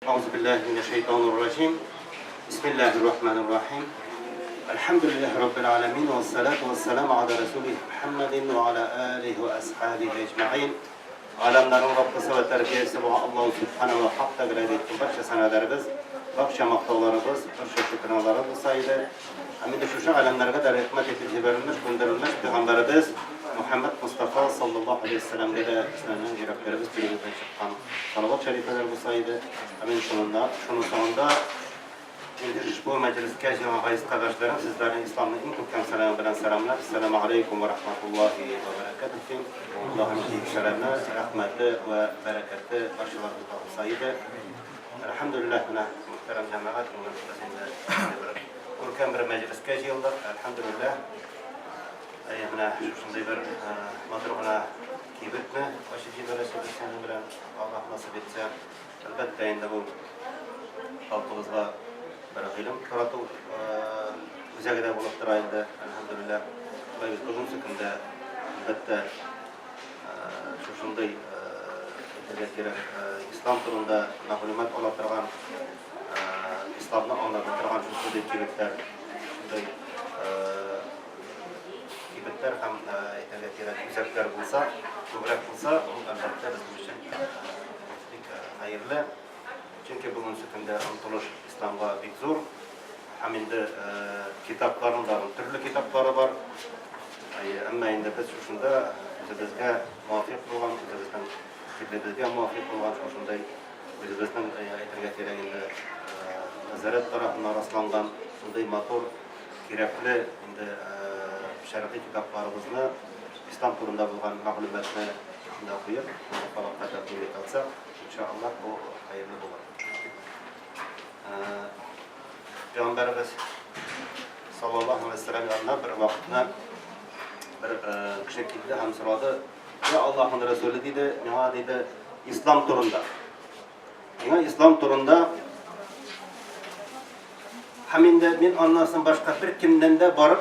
أعوذ بالله من الشيطان الرجيم بسم الله الرحمن الرحيم الحمد لله رب العالمين والصلاة والسلام على رسوله محمد وعلى آله وأصحابه أجمعين Alemlerin Rabbisi ve terbiyesi bu Allah Subhanahu ve Hak Teala etkin barcha sanalarimiz, barcha maqtovlarimiz, barcha şükranlarimiz saydı. Hem de şu alemlerge de rahmet etip jiberilmiş, gönderilmiş Peygamberimiz Muhammed Mustafa sallallahu aleyhi ve sellem'e de bizlerden yüreklerimiz birimizden çıkan salavat şerifeler bu saydı. Hemen sonunda, şunun sonunda Şimdi bu mecliske җыелган газиз кардәшләрем, сезләрне исламның иң күркәм сәламе белән сәламләп, Ассаламу алейкум ва рахматуллахи ва баракатуһ. Аллаһның бөек сәламе, рәхмәте ва бәрәкәте барчаларыбызга булса иде. Әлхәмдүлилләһ, менә мөхтәрәм җәмәгать, бүген без инде бер күркәм бер мәҗлескә җыелдык. Әлхәмдүлилләһ. Әйе, менә шушындый бер матур гына кибетне ачып җибәрәчәкбез сезнең белән, Аллаһ насыйп итсә. Әлбәттә инде бу халкыбызга бер гыйлем тарату үзәге дә булып тора инде, әлхәмдүлилләһ. Шулай бит бүгенге көндә әлбәттә шушындый әйтергә кирәк, ислам турында мәгълүмат ала торган, исламны аңлата торган шушындый кибетләр, шушындый кибетләр һәм әйтергә кирәк, үзәкләр булса, күбрәк булса, ул әлбәттә безнең өчен бик хәерле. Чөнки бүгенге көндә омтылыш исламга бик зур. Һәм инде китапларның да төрле китаплары бар. Әмма инде без шушында үзебезгә муафик булган, үзебезнең фикеребезгә муафик булган шушындай үзебезнең әйтергә кирәк инде нәзарәт тарафыннан расланган шундый матур кирәкле инде шәргый китапларыбызны, ислам турында булган мәгълүматны шунда куеп, халыкка тәкъдим итә алсак, иншаллаһ, бу хәерле булыр. Пәйгамбәребез саллаллаһу алейһи вәсәлләм янына бер вакытны бер кеше килде һәм сорады: "Я Аллаһның Расуле, диде, миңа, диде, ислам турында. Миңа ислам турында һәм инде мин аннан соң башка бер кемнән дә барып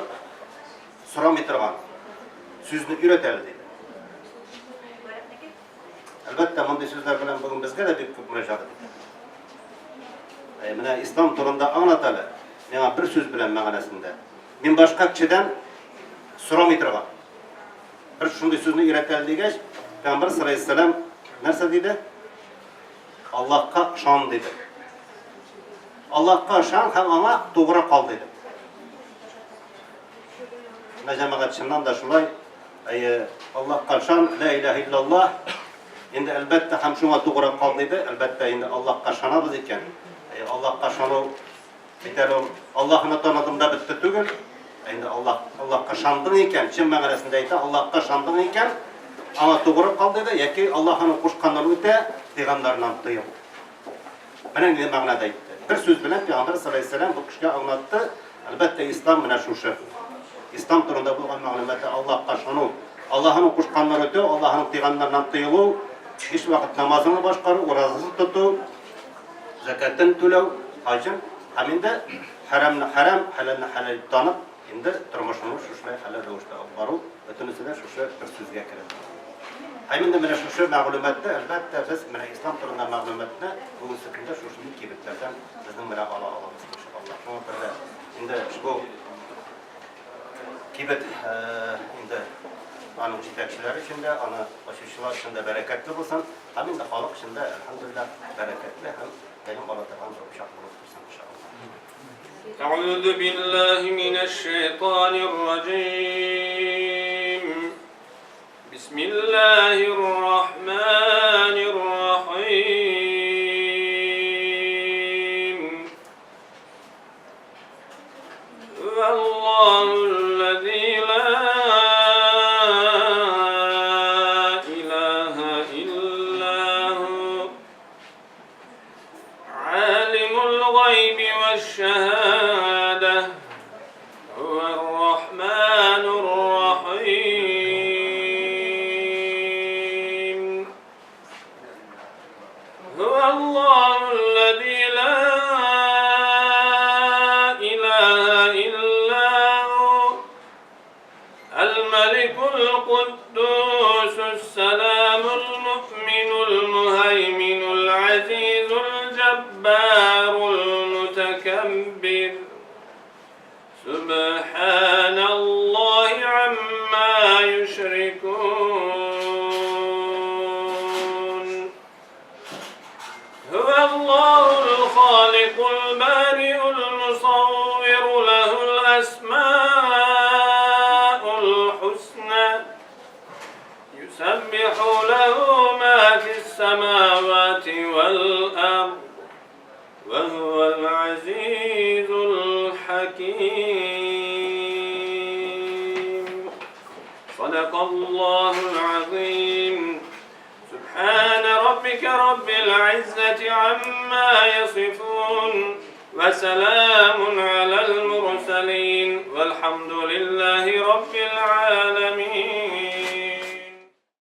сорамый торган сүзне өйрәт әле, диде. Әлбәттә, мондый сүзләр белән бүген безгә дә бик күп мөрәҗәгать итә. Ә менә ислам турында аңлат әле, миңа бер сүз белән мәгънәсендә. Мин башка кешедән сорамый торган. Бер шундый сүзне өйрәт әле дигәч, Пәйгамбәр саллаллаһу алейһи вәсәлләм нәрсә диде? Аллаһка ышан диде. Аллаһка ышан һәм аңа тугры кал диде. Менә җәмәгать чыннан да шулай. Әйе, Аллаһка ышан, ла илаһа иллаллаһ. Инде әлбәттә һәм шуңа тугры кал диде. Әлбәттә инде Аллаһка ышанабыз икән. Әйе, Аллаһка ышану Бит әле ул Аллаһны таныдым да бетте түгел. Ә инде Аллаһ, Аллаһка ышандың икән, чын мәгънәсендә әйтә, Аллаһка ышандың икән, аңа тугры кал диде, яки Аллаһ аның кушканын үтә, пәйгамбәреннән тыел. Менә нинди мәгънәдә әйтте. Бер сүз белән пәйгамбәр саллаллаһу алейһи вәсәлләм бу кешегә аңлатты, әлбәттә, ислам менә шушы. Ислам турында булган мәгълүматы Аллаһка ышану, Аллаһның кушканнарын үтәү, Аллаһның тыйганнарыннан тыелу, биш вакыт намазыңны башкару, уразасын тоту, Зәкятен түләү, хаҗын һәм инде хәрамны хәрам, хәләлне хәләл дип танып, инде тормышыңны шушылай хәләл рәвештә алып бару, бөтенесе дә шушы бер сүзгә керә. Һәм инде менә шушы мәгълүматны, әлбәттә, без менә ислам турында мәгълүматны бүгенге көндә шушындый кибетләрдән безнең менә ала алабыз, иншаллаһ. Шуңа күрә дә инде бу кибет инде аның җитәкчеләре өчен дә, аны ачучылар өчен дә бәрәкәтле булсын. Һәм инде халык өчен дә, әлхәмдүлилләһ, бәрәкәтле һәм гыйлем ала торган бер учак булып торсын, иншаллаһ. أعوذ بالله من الشيطان الرجيم بسم الله الرحمن الرحيم والله الذي لا إله إلا هو عالم الغيب والشهادة هو الرحمن الرحيم هو الله الذي لا إله إلا هو الملك القدوس السلام المؤمن المهيمن العزيز الجبار الجبار المتكبر. سبحان الله عما يشركون. هو الله الخالق البارئ المصور له الأسماء الحسنى يسبح له ما في السماوات والأرض وهو العزيز الحكيم. صدق الله العظيم. سبحان ربك رب العزة عما يصفون وسلام على المرسلين والحمد لله رب العالمين.